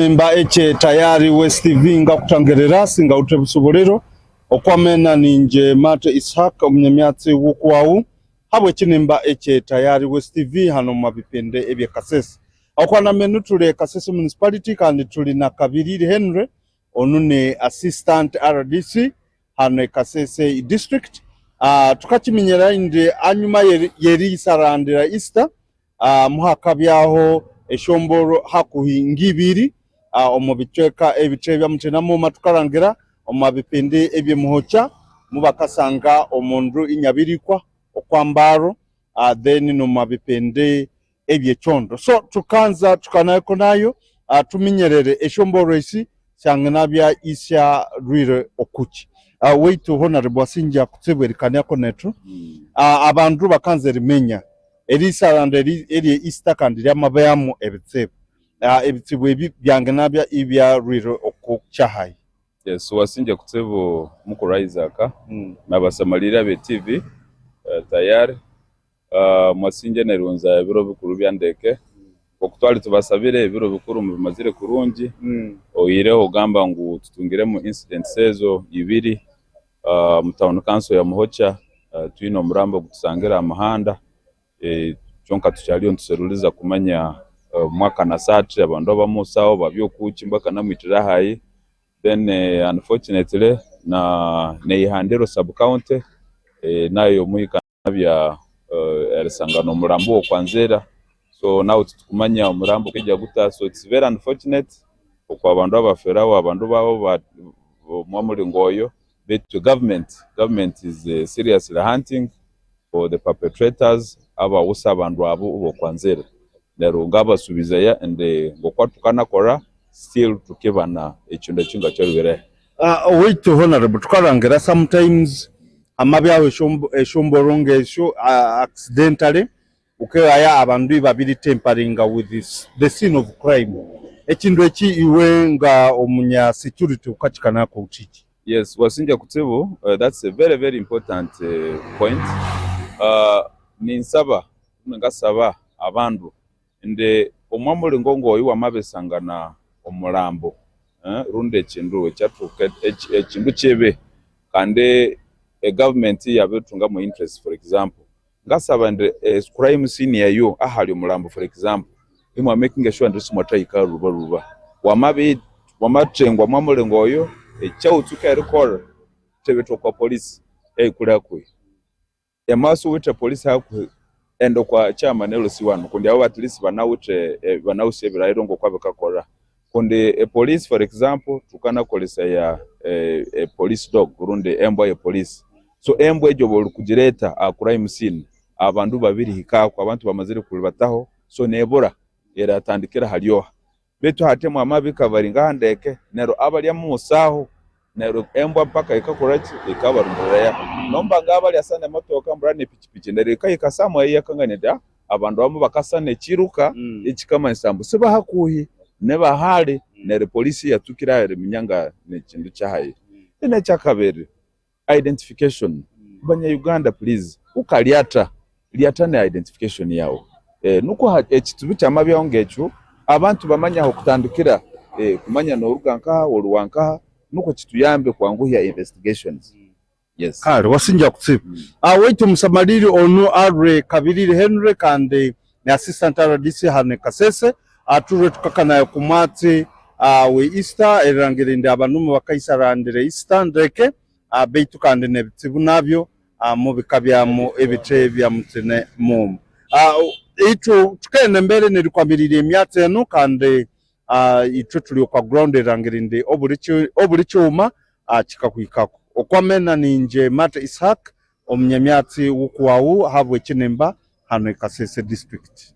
Ekinimba ekye Tayari West TV ngakutangerera singawuthe busobolero okwamena ninje Mate Ishaq omunyamyatsi w'okuwawu habwe ekinimba ekye Tayari West TV hano mu mabipinde ebye Kasese. Okwanamenu tuli e Kasese Municipality kandi tuli na Kabiriri Henry onu ni Assistant RDC hano e Kasese District. Tukakiminyera indi anyuma yeriisarandira Easter Muhakabyaho eshomboro hakuhi ng'ibiri omu bicweka ebitebe bya Mutenamuma tukarangira omu bipindi ebye Muhokya mubakasanga omundu inyabirikwa okwa Mbaro then nomu bipindi ebye Kyondo. So tukanza tukanayeko nayo tuminyerere eshomboro esi syanginabya isya rwire okuki. Waitu Honourable Wasinja kutsibu erikaniako netu abandu bakanza erimenya Eriisaranda eri erye Easter kandi ryamabeamu ebitsibu. Ebitsibu ebi byange nabya ibyarwire okukyahayi. Yes, wasingye kutsibu mukuru Isaac nabasamaliire abe TV tayari mwasingye nerunza ebiro bikuru bya ndeke nkoku twari tubasabire ebiro bikuru mubimazire kurungi oihireho ogamba ngu tutungiremu incidents ezo ibiri Omu tawuni kanso ya Muhokya twine omurambo ogutusangire aha muhanda kyonka tukyariyo nituseruriza kumanya omwe akanasaaki abandu abamusaho babi okuki mbwa akanamwitira ahayi then unfortunately na Ihandiro sub county nayo omwika bya erisangana omurambo w'okwanzira so nawe titukumanya omurambo gukaija guta so it's very unfortunate okwa bandu abafere aho abandu babo omwa muringo oyo beitu government government is seriously hunting for the perpetrators abawusa abandu abo b'okwanzira neryo ngabasubizeya and ng'oku tukanakora still tukibana ekintu eki nga kyorubireho. Owaitu Honourable tukarangira sometimes amabyaho eshomboro ngesho accidentally okehaya abandu ibabiri temperinga with the scene of crime. Ekindu eki iwe nga omunya security okakikanako oti ki? Yes wasinja kutsibu that's a very very important point ninsaba ningasaba abandu Indi omwa mulingo ng'oyu wamabisangana omulambo rundi ekindu ekyathuka ekindu kibi kandi e government iyabiritungamu interest for example, ngasaba indi e crime scene eyo ahali omulambo for example, imwa makinga sure indi simwathahika lhuba lhuba. Wamabi wamathengwa omwa mulingo oyo, ekyawutsuka erikolha, thebetha okwa police eyikuli hakuhi. Emaso owithe police hakuhi enda okwa chairman LC1 kundi abo at least banawithe banawusi ebirayiro ngokwa bikakora kundi e police for example tukanakolesaya e police dog rundi embwa ye police so embwa egyo oba orikugireta aha crime scene abandu babirihikaku abantu bamazire kuribataho so nebura eratandikira ahari oha Beitu hati mwamabika bari nkaha ndeke, neryo abarya omu musaho, neryo embwa mpaka ekakora ki? Ekabaronderayo. Nomba nga abarya sana emotoka mbura ne pikipiki neryo ekahika somewhere eyakangania eti ah abandu abamwe bakasana ekiruka ekikamanyisa mbu sibahakuhi nibahare neryo polisi eyatsukire aha eriminya nga nekindu kyahayi. Then ekyakabiri Identification banya Uganda please ukalyata lyata ne identification yawe eh, nukwo ekitsibu kyamabyaho ngekyo abantu bamanye ahokutandikira eh, kumanya noruga nkaha ori wankaha nukwo kituyambe kwanguhya investigations. Yes. Kale wasinja kutsibu. Waitu omusamaliri onu Arre Kabirire Henry kandi ni Assistant RDC hanu e Kasese. Turwe tukakanayo ku mwatsi we Easter erirangire indi abandu bakaisarandira Easter ndeke beitu kandi nebitsibu nabyo mubikabyamu ebithe bya mutsine muuma. Itwe tukenda embere nerikwamiriria emyatsi enu kandi itwe turi okwa ground erirangire indi oburi kyuma kikakuhikaku. Okwamena ninje Mate Ishaq omunyamyatsi wokuwawu habwe ekinimba hanu e Kasese district.